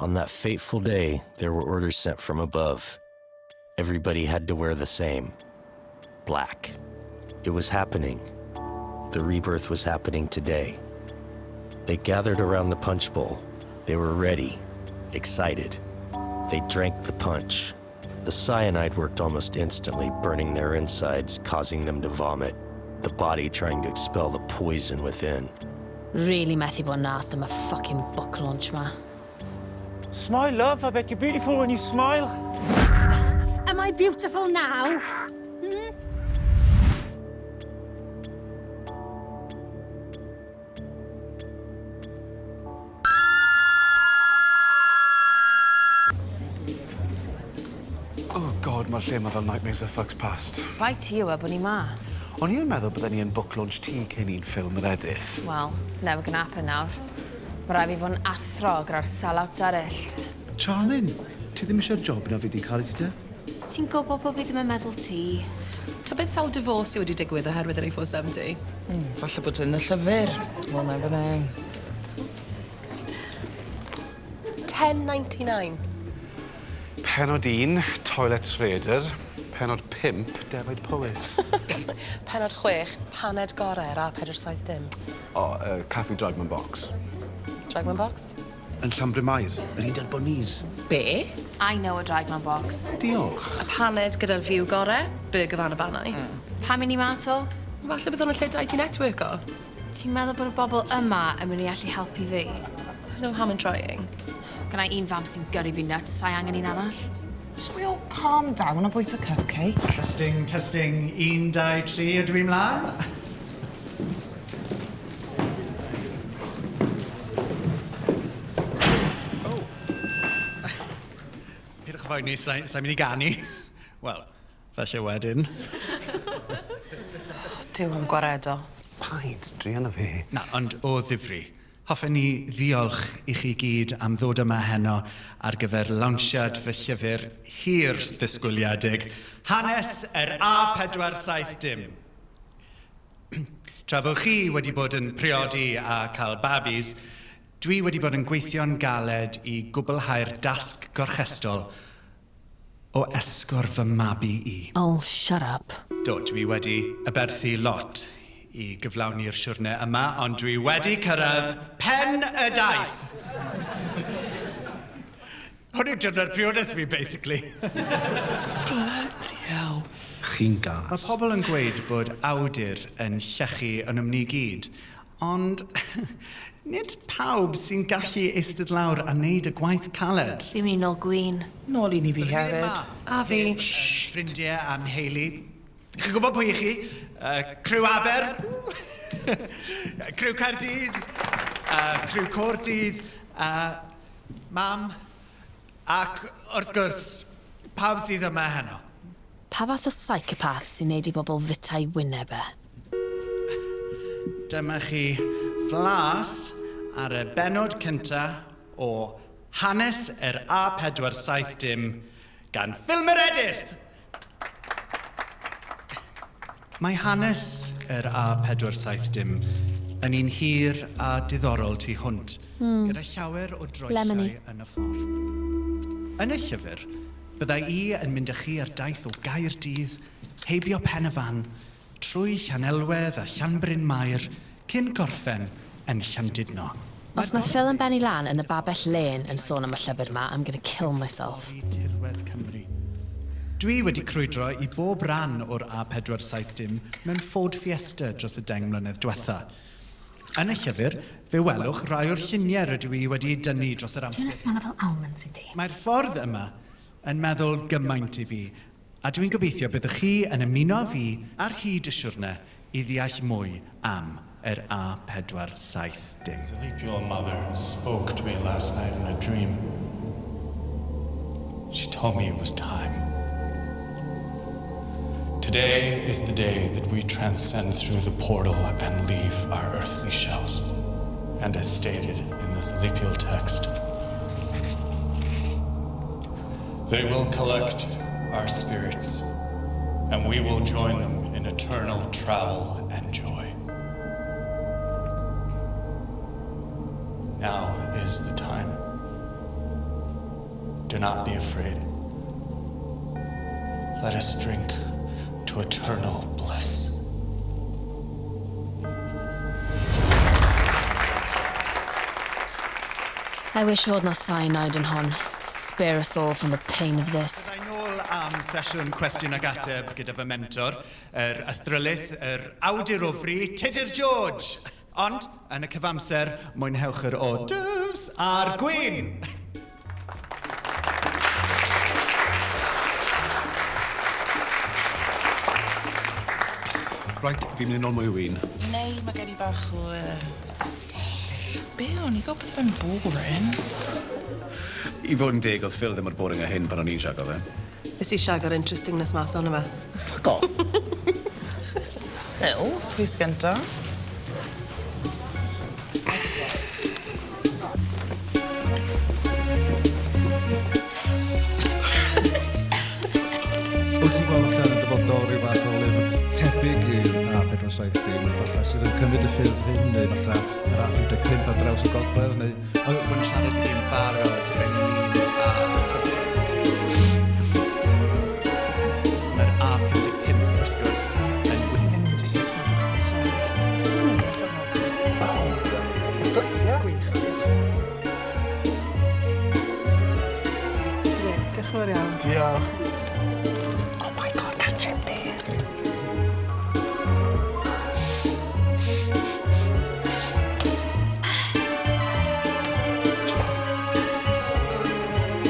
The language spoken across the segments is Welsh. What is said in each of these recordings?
On that fateful day, there were orders sent from above. Everybody had to wear the same black. It was happening. The rebirth was happening today. They gathered around the punch bowl. They were ready, excited. They drank the punch. The cyanide worked almost instantly, burning their insides, causing them to vomit, the body trying to expel the poison within. Really methu bod yn arsed am y fucking book launch ma. Smile, love. I bet you're beautiful when you smile. Am I beautiful now? Hmm? Oh God, mae'r lle 'ma fel Nightmares of Fucks Past. Bai ti yw e bod ni 'ma. O'n i yn meddwl bydden ni yn book launch ti cyn i'n ffilm yr edith. Wel, never gonna happen nawr. Ma' rai' fi fod yn athro gyda'r sellouts eraill. Charlin, ti ddim eisiau'r job 'na fi 'di cael i ti te? Ti'n gwybod bod fi ddim yn meddwl ti. Tybed sawl divorce sy wedi digwydd oherwydd yr A470? Falle bod yn y llyfr. We'll never know. 10.99. Pennod 1, Toilet Trader. Pennod 5, Defaid Powys. Pennod 6, paned gore ar A470. O, Caffi Draigman Box. Draigman Box? Yn Llanbryn-mair, yr un 'da'r bunnies. Be? I know a Draigman Box. Diolch. Y paned gyda'r view gore, burger fan y Bannau. Pam i ni 'ma 'to? Falle bydd hwn yn lle da i ti networko. Ti'n meddwl bod y bobl yma yn mynd i allu helpu fi? There's no harm in trying. Gynna i un fam sy'n gyrru fi nuts, sai angen un arall. Shall we all calm down a bwyta cupcake? Testing, testing, 1, 2, 3, ydw i mlaen? Oh. Pidwch â phoeni, sa'n sa mynd i ganu. Wel, falle wedyn. Oh, Duw am gwaredo. Paid, druan â fi. Na, ond o ddifri. Hoffen ni ddiolch i chi gyd am ddod yma heno ar gyfer lawnsiad fy llyfr hir ddisgwyliedig, Hanes yr A470. Tra bod chi wedi bod yn priodi a cael babis, dwi wedi bod yn gweithio'n galed i gwblhau'r dasg gorchestol o esgor fy mabi i. Oh, shut up. Do, dwi wedi aberthu lot i gyflawni'r siwrne yma, ond dwi wedi cyrraedd pen y daith! Hwn yw diwrnod priodas fi, basically. Bloody hell. Chi'n gas. Mae pobl yn gweud bod awdur yn llechu ynom ni gyd, ond nid pawb sy'n gallu eistedd lawr a wneud y gwaith caled. Fi'n mynd i nôl gwin. Nôl un i fi hefyd. A fi. Ffrindiau a'n nheulu. Chi'n gwybod pwy i chi? Criw Aber, Criw Caerdydd, Criw Côrdydd, Mam, ac wrth gwrs, pawb sydd yma heno. Pa fath o psychopath sy'n neud i bobl fwyta'i wyneb e? Dyma chi flas ar y bennod cynta o Hanes yr A470 gan Phil Meredith! Mae hanes yr A470 yn un hir a diddorol tu hwnt, gyda llawer o droellau Lemony. yn y ffordd. Yn y llyfr, bydda i yn mynd â chi ar daith o Gaerdydd, heibio Pen y Fan, trwy Llanelwedd a Llanbryn Mair, cyn gorffen yn Llandudno. Os mae Phil yn bennu lan yn y babell lên yn sôn am y llyfr ma, I'm gonna kill myself. Tirwedd Cymru. Dwi wedi crwydro i bob ran o'r A470 mewn Ford Fiesta dros y 10 mlynedd diwetha. Yn y llyfr, fe welwch rai o'r lluniau rydw i wedi dynnu dros yr Dwi'n amser. smell fel almonds i ti. Mae'r ffordd yma yn meddwl gymaint i fi, a dwi'n gobeithio byddwch chi yn ymuno â fi ar hyd y siwrne i ddeall mwy am yr A470. Zelipiel mother spoke to me last night in a dream. She told me it was time. Today is the day that we transcend through the portal and leave our earthly shells. And as stated in the Zelipiel text, they will collect our spirits, and we will join them in eternal travel and joy. Now is the time. Do not be afraid. Let us drink to eternal bliss. I wish oedd na cyanide yn hon. Spare us all from the pain of this. Byddai nôl am sesiwn cwestiwn ag ateb gyda fy mentor, yr athrylith, yr awdur o fri, Tudur George. Ond, yn y cyfamser, mwynhewch yr hors d'oeuvres a'r gwin! Right, fi'n mynd i nôl mwy o win. Neu mae gen i bach o... Uh, Be o'n i gwybod fe'n boring. I fod yn deg, oedd Phil ddim mor boring â hyn pan o'n i'n siago fe. Nes i siago'r interestingness mas ono fe. Fuck off! Sil, pwy sy gynta? Wyt ti'n gweld allan y dyfodol rhyw fath o lyfr tebyg i'r A470, falle sydd yn cymryd y ffyrdd hyn, neu falle yr A55 ar draws y gogledd, neu... Oedd bod yn siarad i fi'n barod ynglyn â chyfrwng. Mae'r A55 wrth gwrs yn Wrth gwrs, ie. Gwych. Diolch yn fawr iawn. Diolch. Oh my god, catch him there.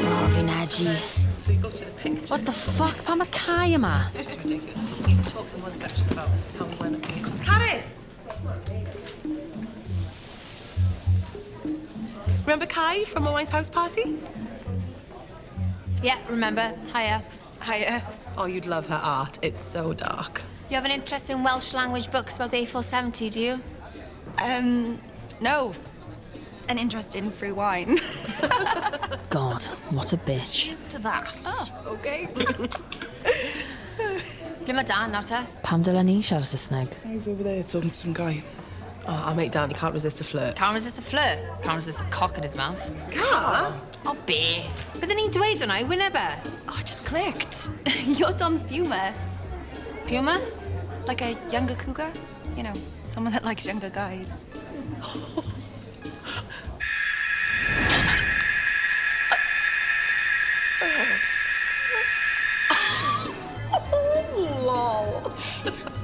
Oh, fi'n edgy. So we go to the picture. What the fuck? Pam mae Kai yma? It's ridiculous. He talks in one section about how we went. Caris! Remember Kai from Owain's house party? Yeah, remember. Hiya. Hiya. Oh, you'd love her art. It's so dark. You have an interest in Welsh language books about the A470, do you? No. An interest in free wine. God, what a bitch. Cheers to that. Oh, okay. Ble mae Dan nawr te? Pam dylen ni siarad Saesneg? He's over there talking to some guy. Oh, our mate Dan, he can't resist a flirt. Can't resist a flirt. Can't resist a cock in his mouth. Car? O, be? Bydden ni'n dweud hwnna i wyneb e? Oh, I just clicked. You're Dom's Puma. Puma? Like a younger cougar? You know, someone that likes younger guys. Lol.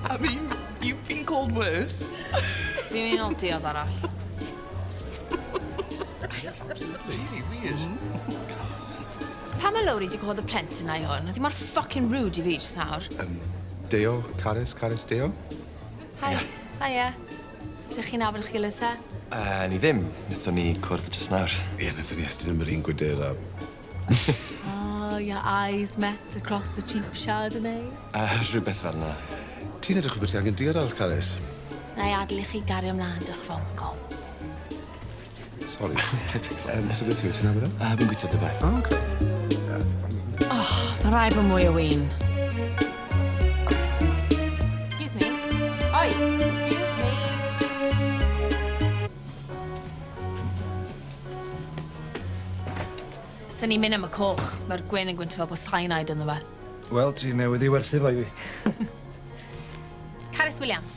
I mean, you've been called worse. Fi'n mynd i nôl diod arall. Really weird. Pam mae Lowri wedi gwahodd y plentyn na i hwn? Oedd hi mor fucking rude i fi jyst nawr. Deo, Caris, Caris Deo? Hi. Hiya. Sut chi'n nabod eich gilydd te? Ni ddim. Nethon ni cwrdd jyst nawr. Ie, nethon ni estyn am yr un gwydyr a... Oh, your eyes met across the cheap Chardonnay. Rhywbeth fel yna. Ti'n edrych rhywbeth ti angen diod ar, Caris? Na i adael i chi gario ymlaen dych rom-com. Sorry. So beth yw, ti'n nabod e? Fi'n gweithio dy fe. Oh, okay. Mae rhaid bod mwy o win. Excuse me. Oi, excuse me. Swn i'n mynd am y coch. Mae'r gwyn yn gwyntio fel bod cyanide ynddo fe. Wel, ti newydd i werthu fo i fi. Carys Williams.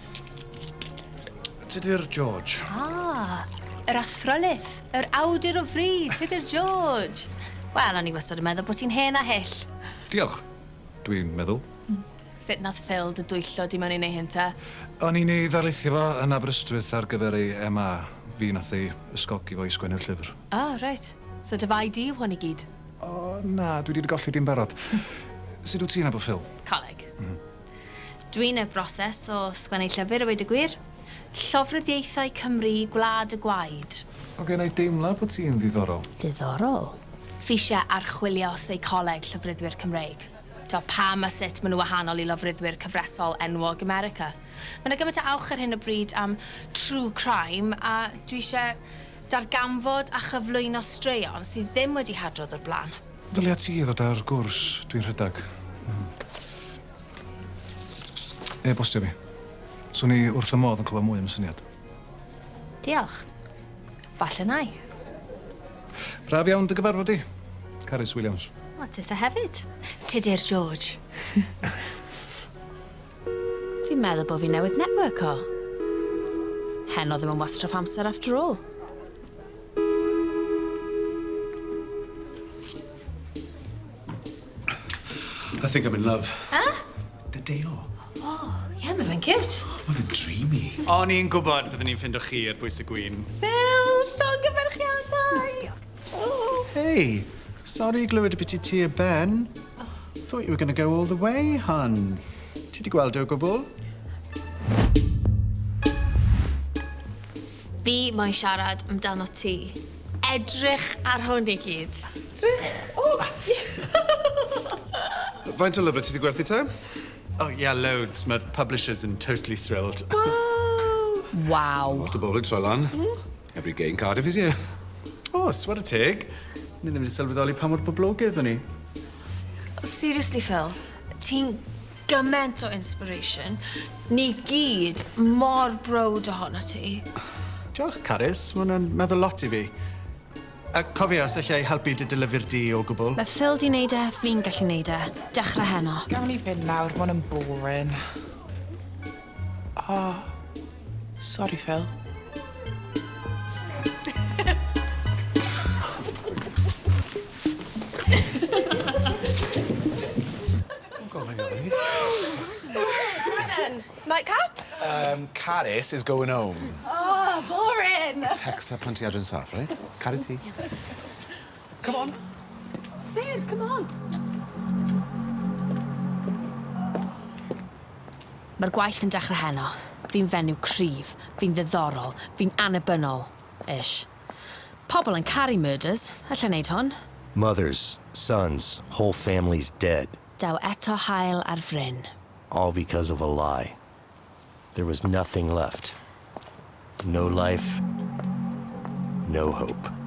Tudur George. Ah, yr athrylith, yr awdur o fri, Tudur George. Wel, o'n i wastad yn meddwl bod ti'n hen a hyll. Diolch. Dwi'n meddwl. Sut nath Phil dy dwyllo di mewn i neu hyn te? O'n i'n ei ddarlithio fo yn Aberystwyth ar gyfer ei MA. Fi nath ei ysgogi fo i sgwennu'r llyfr. Ah, right. So dy fai di yw hwn i gyd? O, na, dwi wedi golli dim barod. Sut wyt ti'n nabod Phil? Coleg. Dwi'n y broses o sgwennu llyfr, a weud y gwir. Llofruddiaethau Cymru, Gwlad y Gwaed. O gen i deimlad bod ti'n ddiddorol. Diddorol. Fi eisiau archwilio seicoleg llofruddwyr Cymreig. To, pam a sut maen nhw wahanol i lofruddwyr cyfresol enwog America. Mae yna gymaint o awch ar hyn o bryd am true crime a dwi eisiau darganfod a chyflwyno straeon sydd ddim wedi hadrodd o'r blaen. Ddylia ti ddod ar gwrs dwi'n rhedeg. E-bostio fi. Swn i wrth y modd yn clywed mwy am y syniad. Diolch. Falle na i. Braf iawn dy gyfarfod di. Carys Williams. O, titha hefyd. Tudur George. Fi'n meddwl bod fi newydd network o. Heno ddim yn wastraff amser after all. I think I'm in love. Huh? 'Da Deo. Oh, yeah, mae fe'n cute. Mae fe'n dreamy. O'n i'n gwybod byddwn ni'n ffindo chi ar bwys y gwin. Phil, llongyfarchiadau! Oh. Hey, sorry glywed byti ti a Ben. Thought you were going to go all the way, hun. Ti di gweld o gwbl? Fi moyn siarad amdano ti. Edrych ar hwn i gyd. Edrych? O! Faint o lyfrau ti wedi gwerthu te? Oh, yeah, loads. Mae'r publishers yn totally thrilled. Waw. Lot o bobl yn troi lan. Every gay in Cardiff is here. O, oh, teg. Ni ddim wedi sylweddoli pa mor boblogaidd o'n i. Seriously, Phil, ti'n gymaint o inspiration. Ni gyd mor browd ohono ti. Diolch, Carys. Mae hwnna'n meddwl lot i fi. A cofio, os allai helpu dy dylyfu'r di o gwbl. Mae Phil di wneud e, fi'n gallu wneud e. Dechrau heno. Gawn ni fynd nawr, mae hwn yn boring. Oh, sorry, Phil. Then, nightcap? Carys is going home. Oh, boring! Text her plenty adre'n saff, right? Caru ti. Come on. Sir, come on. Mae'r gwaith yn dechrau heno. Fi'n fenyw cryf, fi'n ddiddorol, fi'n annibynnol. Ish. Pobl yn caru murders. Alla wneud hwn. Mothers, sons, whole families dead, Daw eto haul ar fryn. All because of a lie. There was nothing left. No life, no hope.